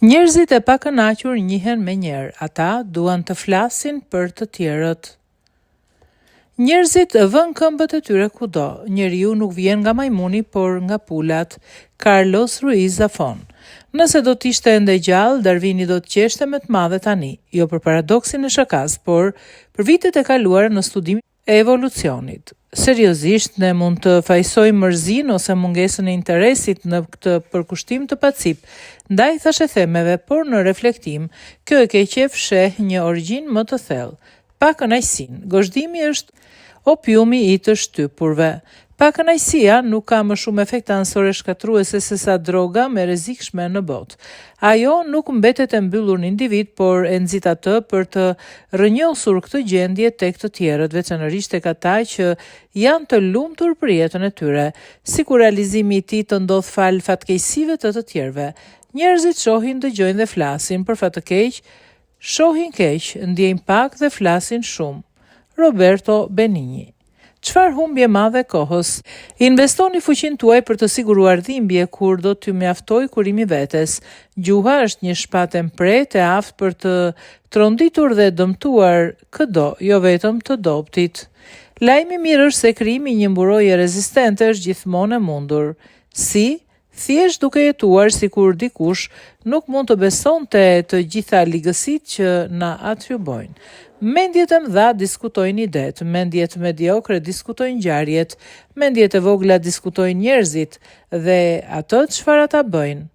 Njerëzit e pakënaqur njihen menjëherë, ata duan të flasin për të tjerët. Njerëzit vënë këmbët e tyre kudo. Njeriu nuk vjen nga majmuni, por nga pulat. Carlos Ruiz Zafon. Nëse do të ishte ende gjallë, Darvini do të qeshte me të madhe tani, jo për paradoksin e shakasë, por për vitet e kaluara në studimin e evolucionit. Seriozisht, ne mund të fajësojmë mërzinë ose mungesën e interesit në këtë përkushtim të pacipë ndaj thashethemeve, por në reflektim, kjo e keqe fsheh një origjinë më të thellë. Pakënaqësinë. Gozhdimi është opiumi i të shtypurve. Pakënaqësia nuk ka më shumë efekte anësore shkatërruese sesa droga më e rrezikshme në botë. Ajo nuk mbetet e mbyllur në individ, por e nxit atë për të rrënjosur këtë gjendje tek të tjerët, veçanërisht tek ata që janë të lumtur për jetën e tyre, sikur realizimi i tij të ndodhë falë fatkeqësive të të tjerëve. Njerëzit shohin, dëgjojnë dhe flasin, për fat të keq, Shohin keq, ndjejnë pak dhe flasin shumë. Roberto Benigni. Çfarë humbje e madhe e kohës. Investoni fuqinë tuaj për të siguruar dhimbje kur do t'ju mjaftojë kurimi i vetes. Gjuha është një shpatë e mprehtë e aftë për të tronditur dhe dëmtuar këdo, jo vetëm të dobëtit. Lajmi i mirë është se krijimi i një mburoje rezistente është gjithmonë e mundur. Si? Thjesht duke jetuar sikur dikush nuk mund të besonte të gjitha ligësitë që na atribuojnë. Mendjet e mëdha diskutojnë idetë, mendjet mediokre diskutojnë ngjarjet, mendjet e vogla diskutojnë njerëzit dhe atë çfarë ata bëjnë.